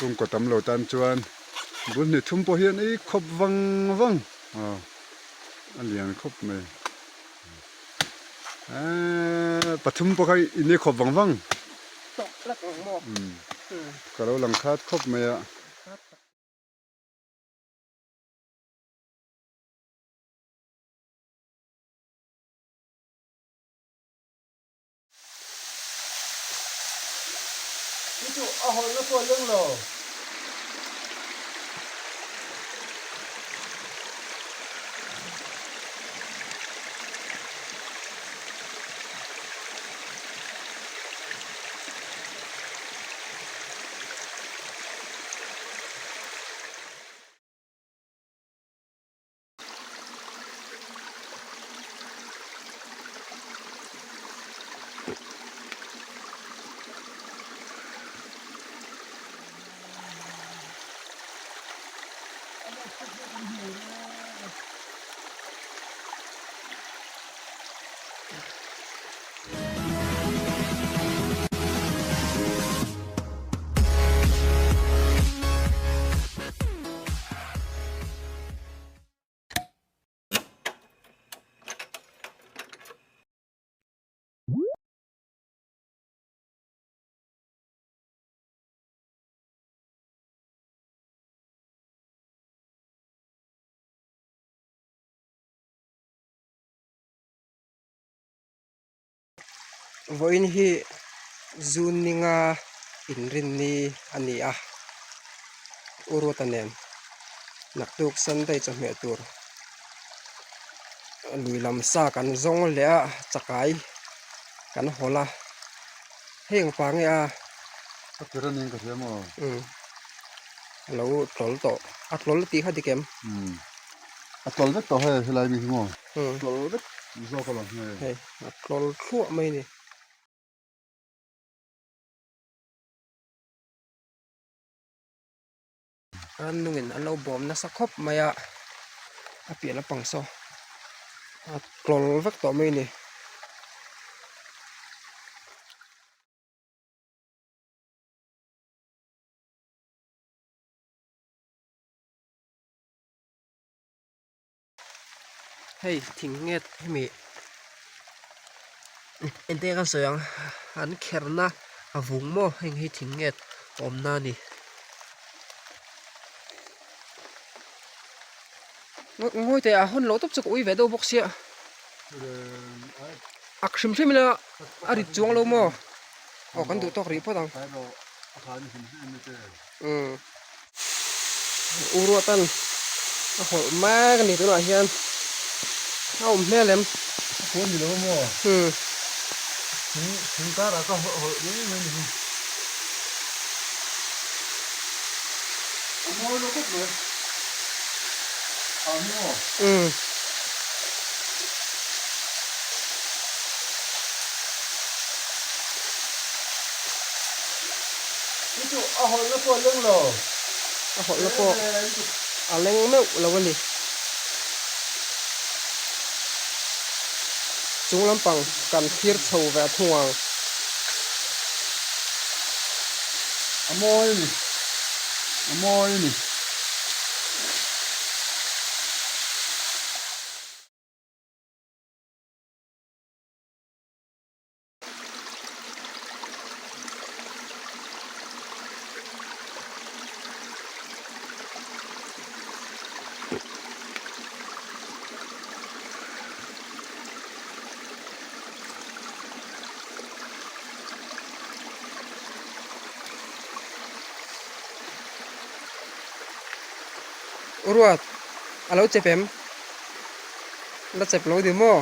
Chhungkaw tam lo tan chuan bul hnih thum pawh hian ei khawp vang vang aw a lian khawp mai eee pathum pawh kha in ei khawp vang vang ka lo lang khat khawp mai a. Hi chu a hawlhna pawh a leng lo. Vawiin hi June ninga inrinni a ni a, U Ruata nen naktuk Sunday chawhmeh tur lui lam sa kan zawng leh a chakai kan hawl a, hei engpa nge a Ka tir a ning ka hria maw? Umm a lo tlawl tawh a tlawl tih kha dik em? Umm a tlawl vek tawh hei helai mi hi maw? Tlawl vek zawk a lo hmel. Hei a tlawl thluah mai a ni. Rannungin an lo bawm nasa khawp mai a, a piah lampang saw a tlawl vek tawh mai a ni. Hei thing nget hemi ente ka sawi ang an kherna a vung maw heng hi thing nget awmna a ni ngawi teh a hawn loh tawp chu ka ui ve deuh bawk sia ak hrim hrim ila a rit chuang lo maw aw kan duh tawk rih phawt ang umm. U Ruatan a hawlh mek a ni tunah hian a awm hmel em? A pawh ni lo maw? Umm. Thing thing karah ka hawlh mai mai ni hi. A mawi lo khawp mai. A ni maw? Umm. Hi chu a hawlhna pawh a leng lo. A hawlhna pawh a leng meuh lo a ni. Chung lampang kan thlir chho ve thung ang. A mawi a ni. A mawi a ni. Ruat a lo chep em? La chep lo ni maw?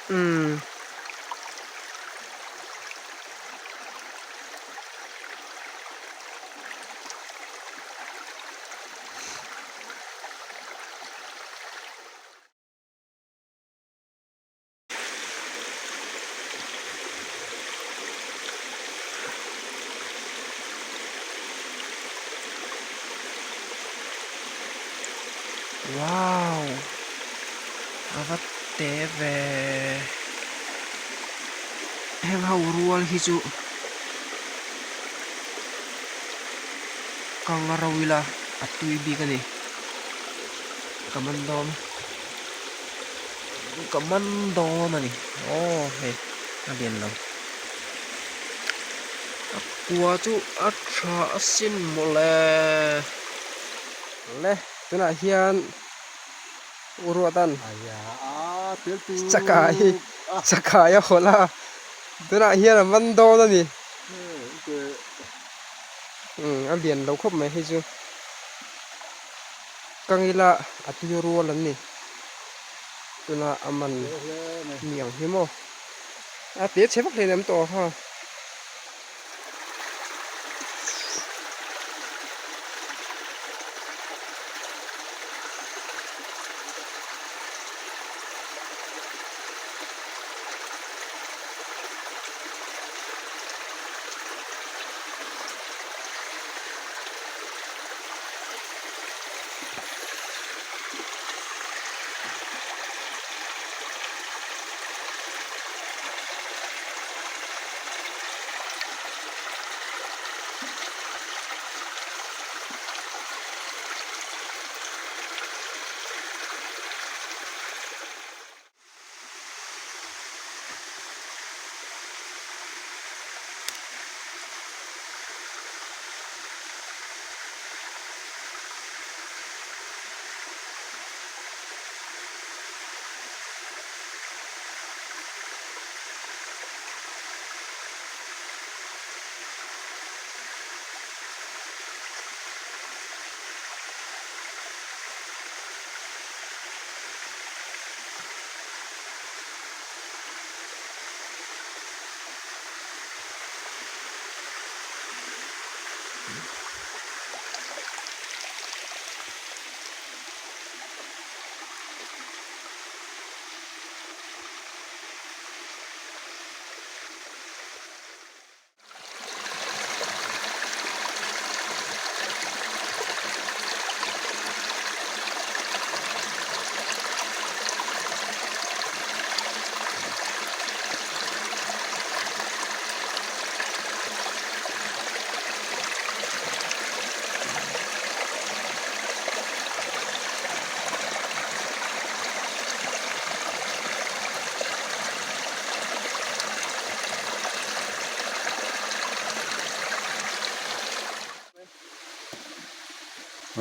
Umm. Wow! A va te ve. Heng ho rual hi chu kang ro ila a tui bik a ni. Ka man dawn. Ka man dawn a ni aw hei a lian lo a kua chu a tha asin mawle le tunah hian Uruatan chakai chakai a hawlh a tunah hian a man dawn a ni umm a lian lo khawp mai hei chu. Kangila a tui rual an ni tuna a man mi ang hi maw a te chhe vak hleinem tawh ha.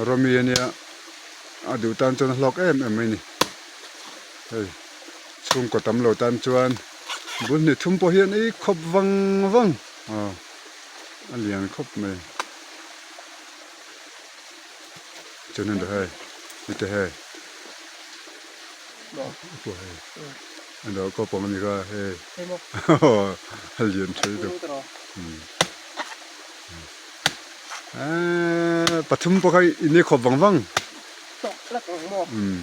Rawmi ania a duh tan chuan a hlawk em em mai a ni hei chhungkaw tam lo tan chuan bul hnih thum pawh hian ei khawp vang vang aw a lian khawp mai chuan an hei heti hei hei an lo kawp ang a ni kha hei a lian tha lutuk. Eeee pathum pawh kha in ei khawp vang vang umm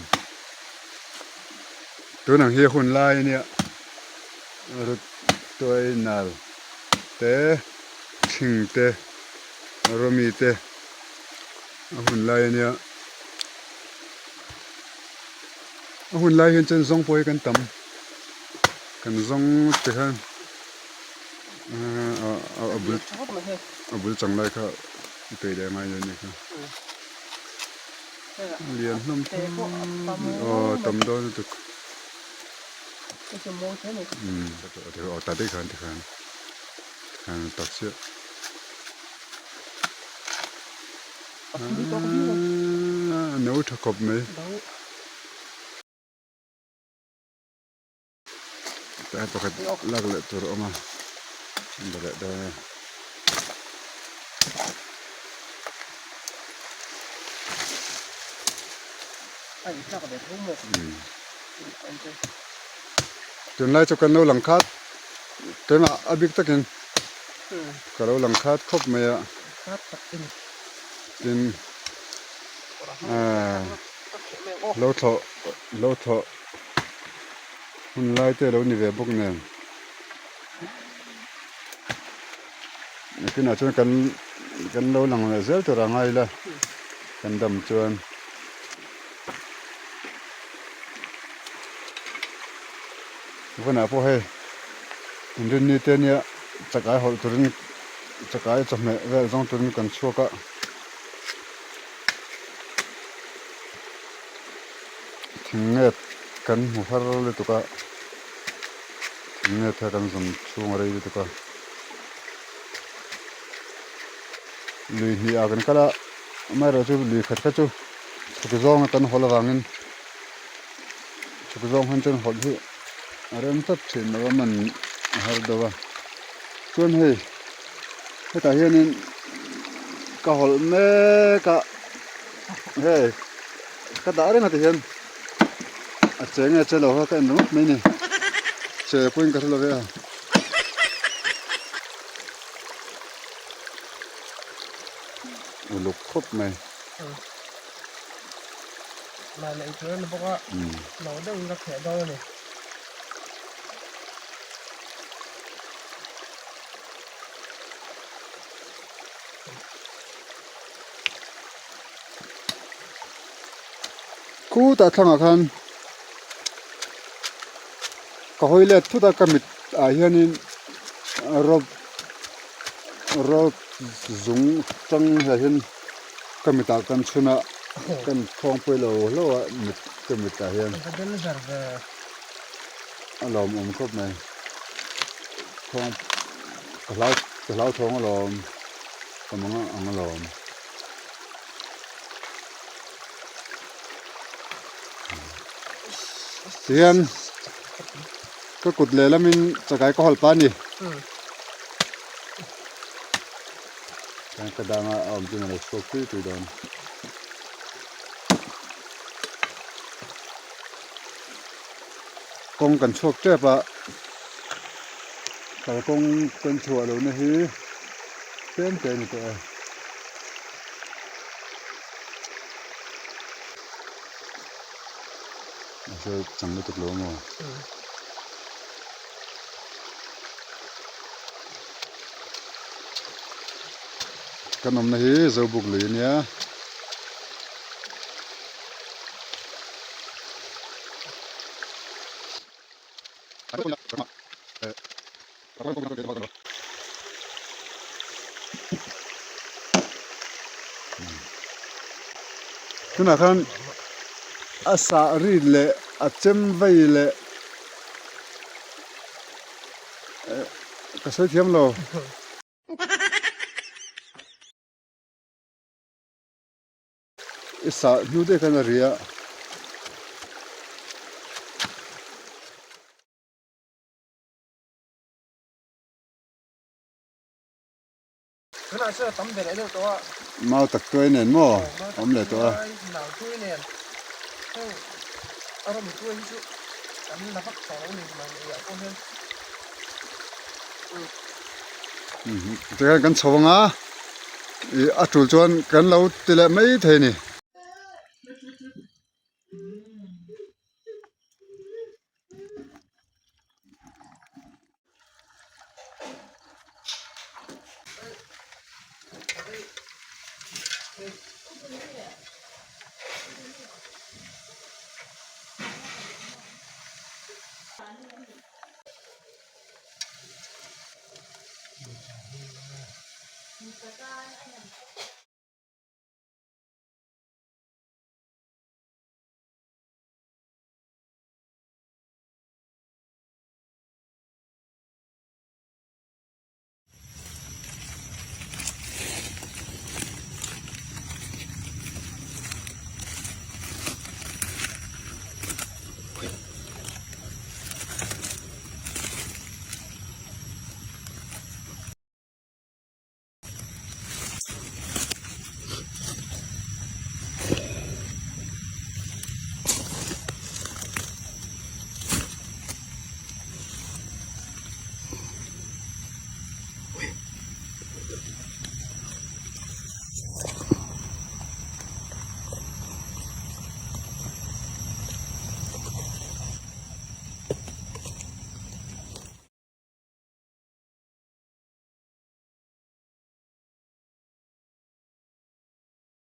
tun ang hi a hun lai ania rut tuai nal te thing te rawmi te a hun lai ania a hun lai hian chuan zawng pawh hi kan tam kan zawng te khan. A bul a bul chang lai kha i peih leh ngai lo a nih kha a lian hlawm aw tam dawn lutuk umm aw ta daih khan tikhan tikhan tak chiah a no tha khawp mai. Tlai pakhat lak leh tur a awm a an la leh dawn a. Tunlai chu kan lo lang khat keimah a bik takin ka lo lang khat khawp mai a tin ahh lo thlawh lo thlawh hun lai te a lo ni ve bawk nen nakinah chuan kan kan lo lang leh zel tur a ngai ila kan dam chuan. Vawnah pawh hei inrinni te nia chakai hawlh turin chakai chawhmeh vel zawng turin kan chhuak a thingnet kan hmu har lutuk a thingnet kha kan zawm chhung a rei lutuk a lui hnih ah kan kal a amaherawhchu lui khat kha chu chhuk zawnga kan hawlh avangin chhuk zawng han chuan hawlh hi a rem tlat thin lo a man a har deuh a chuan hei hetah hianin ka hawlh mek a hei ka dah reng a ti hian a che nge che lo kha ka en ringawt mai a ni che pawhin ka hre lo ve a. Uluk khawp mai. Mahni ei tur a ni bawk a, no deuhin ka kheh dawn a ni. Khutah thlangah khan ka hawi let thut a ka mit ah hianin rawp rawp zung tang ah hian ka mitah kan chhun a kan thawng pawh lo hlauh a mit ka mitah hian a lawmawm khawp mai thawng ka hlau ka hlauthawng alawm ka mang ang alawm. Tihian ka kut lehlamin chakai ka hawlh pah a ni. Ka danga a awm chu a lo chhuak tui tui dawn. Kawng kan chhuak tep a, kalkawng kan chhuah lohna hi tlem te a ni tawh e. Mahse chang lutuk lo maw? Kan awmna hi Zobuk lui a nia. Tunah khan a sah ri leh a chem vei leh ka sawi thiam lo. I sah hnu daih khan a ri a. Tunah chuan a tam ve leh deuh tawh a. Mau tak tuai nen maw awm leh tawh a. Mau tuai nen heng a rawm tuai hi chu kan la vak tawh lo ni mahni ah pawh hian. Tikhian kan chho ang a, ih a tul chuan kan lo ti leh mai thei a ni.